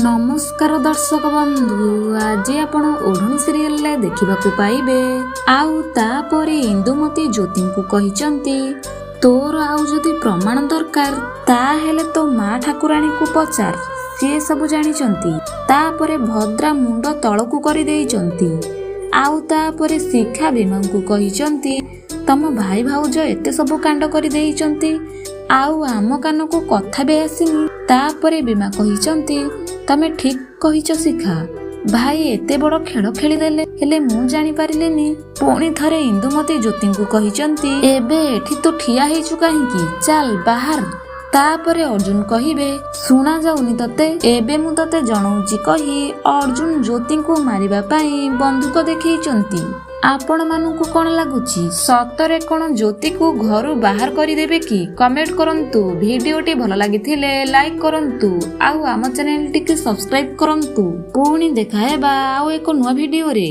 ନମସ୍କାର ଦର୍ଶକ ବନ୍ଧୁ, ଆଜି ଆପଣ ଓଢ଼ଣୀ ସିରିଏଲରେ ଦେଖିବାକୁ ପାଇବେ। ଆଉ ତାପରେ ଇନ୍ଦୁମତୀ ଜ୍ୟୋତିଙ୍କୁ କହିଛନ୍ତି, ତୋର ଆଉ ଯଦି ପ୍ରମାଣ ଦରକାର ତାହେଲେ ତୋ ମା ଠାକୁରାଣୀକୁ ପଚାର, ସିଏ ସବୁ ଜାଣିଛନ୍ତି। ତାପରେ ଭଦ୍ରା ମୁଣ୍ଡ ତଳକୁ କରିଦେଇଛନ୍ତି। ଆଉ ତାପରେ ଶିଖା ଭୀମାଙ୍କୁ କହିଛନ୍ତି, ତମ ଭାଇ ଭାଉଜ ଏତେ ସବୁ କାଣ୍ଡ କରିଦେଇଛନ୍ତି ଆଉ ଆମ କାନକୁ କଥା ବି ଆସିନି। ତାପରେ ଭୀମା କହିଛନ୍ତି, ତମେ ଠିକ କହିଛ ଶିଖା, ଭାଇ ଏତେ ବଡ଼ ଖେଳ ଖେଳିଦେଲେ, ହେଲେ ମୁଁ ଜାଣିପାରିଲିନି। ପୁଣି ଥରେ ଇନ୍ଦୁମତୀ ଜ୍ୟୋତିଙ୍କୁ କହିଛନ୍ତି, ଏବେ ଏଠି ତୁ ଠିଆ ହେଇଛୁ କାହିଁକି? ଚାଲ ବାହାର। ତାପରେ ଅର୍ଜୁନ କହିବେ, ଶୁଣା ଯାଉନି ତତେ? ଏବେ ମୁଁ ତତେ ଜଣଉଛି କହି ଅର୍ଜୁନ ଜ୍ୟୋତିଙ୍କୁ ମାରିବା ପାଇଁ ବନ୍ଧୁକ ଦେଖେଇଛନ୍ତି। ଆପଣମାନଙ୍କୁ କଣ ଲାଗୁଛି, ସତରେ କଣ ଜ୍ୟୋତିକୁ ଘରୁ ବାହାର କରିଦେବେ କି? କମେଣ୍ଟ କରନ୍ତୁ। ଭିଡିଓଟି ଭଲ ଲାଗିଥିଲେ ଲାଇକ୍ କରନ୍ତୁ ଆଉ ଆମ ଚ୍ୟାନେଲଟିକୁ ସବସ୍କ୍ରାଇବ କରନ୍ତୁ। ପୁଣି ଦେଖାହେବା ଆଉ ଏକ ନୂଆ ଭିଡିଓରେ।